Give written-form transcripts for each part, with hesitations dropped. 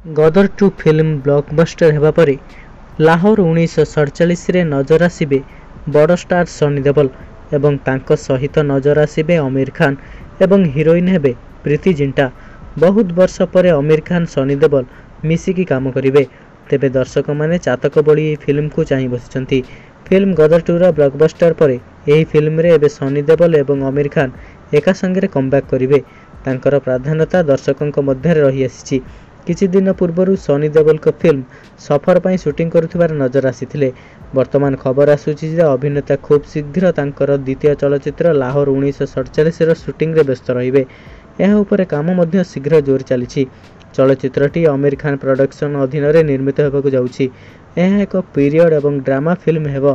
Gadar 2 film blockbuster ହେବା ପରେ ଲାହୋର 1947ରେ ନଜର ଆସିବେ ବଡ଼ ଷ୍ଟାର ସନି ଦେଓଲ ଏବଂ ତାଙ୍କ ସହିତ ନଜର ଆସିବେ ଅମୀର ଖାନ ଏବଂ ହିରୋଇନ ହେବେ ପ୍ରୀତି ଜିଣ୍ଟା। ବହୁତ ବର୍ଷ ପରେ ଅମୀର ଖାନ ସନି ଦେଓଲ ମିଶିକି କାମ କରିବେ। ତେବେ ଦର୍ଶକମାନେ ଚାତକ ଭଳି ଏହି ଫିଲ୍ମକୁ ଚାହିଁ ବସିଛନ୍ତି। ଫିଲ୍ମ ଗଦର 2ର ବ୍ଲକବଷ୍ଟର ପରେ ଏହି ଫିଲ୍ମରେ ଏବେ ସନି ଦେଓଲ ଏବଂ ଅମୀର ଖାନ ଏକା ସାଙ୍ଗରେ କମବ୍ୟାକ କରିବେ। ତାଙ୍କର ପ୍ରାଧାନ୍ୟତା ଦର୍ଶକଙ୍କ ମଧ୍ୟରେ ରହିଆସିଛି। କିଛି ଦିନ ପୂର୍ବରୁ ସନି ଦେଓଲଙ୍କ ଫିଲ୍ମ ସଫର ପାଇଁ ସୁଟିଂ କରୁଥିବାର ନଜର ଆସିଥିଲେ। ବର୍ତ୍ତମାନ ଖବର ଆସୁଛି ଯେ ଅଭିନେତା ଖୁବ ଶୀଘ୍ର ତାଙ୍କର ଦ୍ୱିତୀୟ ଚଳଚ୍ଚିତ୍ର ଲାହୋର 1947ର ସୁଟିଂରେ ବ୍ୟସ୍ତ ରହିବେ। ଏହା ଉପରେ କାମ ମଧ୍ୟ ଶୀଘ୍ର ଜୋର ଚାଲିଛି। ଚଳଚ୍ଚିତ୍ରଟି ଅମୀର ଖାନ ପ୍ରଡକ୍ସନ ଅଧୀନରେ ନିର୍ମିତ ହେବାକୁ ଯାଉଛି। ଏହା ଏକ ପିରିୟଡ ଏବଂ ଡ୍ରାମା ଫିଲ୍ମ ହେବ।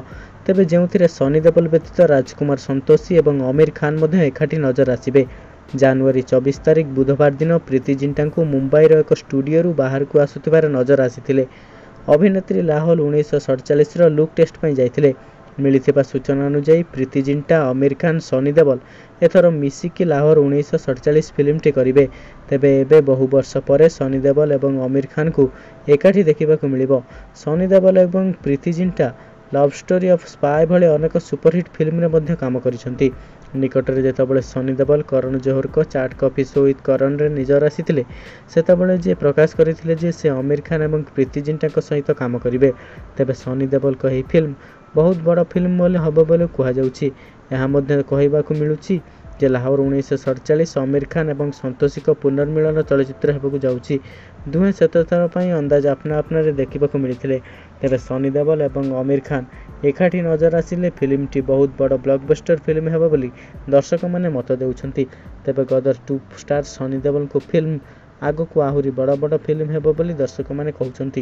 ତେବେ ଯେଉଁଥିରେ ସନି ଦେଓଲ ବ୍ୟତୀତ ରାଜକୁମାର ସନ୍ତୋଷୀ ଏବଂ ଅମୀର ଖାନ ମଧ୍ୟ ଏକାଠି ନଜର ଆସିବେ। ଜାନୁଆରୀ 24 ତାରିଖ ବୁଧବାର ଦିନ ପ୍ରୀତି ଜିଣ୍ଟାଙ୍କୁ ମୁମ୍ବାଇର ଏକ ଷ୍ଟୁଡିଓରୁ ବାହାରକୁ ଆସୁଥିବାର ନଜର ଆସିଥିଲେ। ଅଭିନେତ୍ରୀ ଲାହୋର 1947ର ଲୁକ୍ ଟେଷ୍ଟ ପାଇଁ ଯାଇଥିଲେ। ମିଳିଥିବା ସୂଚନା ଅନୁଯାୟୀ ପ୍ରୀତି ଜିଣ୍ଟା, ଅମୀର ଖାନ, ସନି ଦେଓଲ ଏଥର ମିଶିକି ଲାହୋର 1947 ଫିଲ୍ମଟି କରିବେ। ତେବେ ଏବେ ବହୁ ବର୍ଷ ପରେ ସନି ଦେଓଲ ଏବଂ ଅମୀର ଖାନଙ୍କୁ ଏକାଠି ଦେଖିବାକୁ ମିଳିବ। ସନି ଦେଓଲ ଏବଂ Preity Zinta love story of spy ଭଳି ଅନେକ ସୁପରହିଟ୍ ଫିଲ୍ମରେ ମଧ୍ୟ କାମ କରିଛନ୍ତି। ନିକଟରେ ଯେତେବେଳେ ସନି ଦେଓଲ କରଣ ଜୋହରଙ୍କ ଚାଟ୍ କଫି ଶୋ ୱିଥ୍ କରନରେ ନଜର ଆସିଥିଲେ, ସେତେବେଳେ ଯେ ପ୍ରକାଶ କରିଥିଲେ ଯେ ସେ ଅମୀର ଖାନ ଏବଂ ପ୍ରୀତି ଜିଣ୍ଟାଙ୍କ ସହିତ କାମ କରିବେ। ତେବେ ସନି ଦେଓଲଙ୍କ ଏହି ଫିଲ୍ମ ବହୁତ ବଡ଼ ଫିଲ୍ମ ହେବ ବୋଲି କୁହାଯାଉଛି। ଏହା ମଧ୍ୟ କହିବାକୁ ମିଳୁଛି ଯେ ଲାହୋର 1947 ଅମୀର ଖାନ ଏବଂ ସନ୍ତୋଷୀଙ୍କ ପୁନର୍ମିଳନ ଚଳଚ୍ଚିତ୍ର ହେବାକୁ ଯାଉଛି। ଦୁହେଁ ଶେଷଥର ପାଇଁ ଅନ୍ଦାଜ ଆପନା ଆପନାରେ ଦେଖିବାକୁ ମିଳିଥିଲେ। ତେବେ ସନି ଦେଓଲ ଏବଂ ଅମୀର ଖାନ ଏକାଠି ନଜର ଆସିଲେ ଫିଲ୍ମଟି ବହୁତ ବଡ଼ ବ୍ଲକବଷ୍ଟର ଫିଲ୍ମ ହେବ ବୋଲି ଦର୍ଶକମାନେ ମତ ଦେଉଛନ୍ତି। ତେବେ ଗଦର 2 ଷ୍ଟାର ସନି ଦେଓଲଙ୍କ ଫିଲ୍ମ ଆଗକୁ ଆହୁରି ବଡ଼ ବଡ଼ ଫିଲ୍ମ ହେବ ବୋଲି ଦର୍ଶକମାନେ କହୁଛନ୍ତି।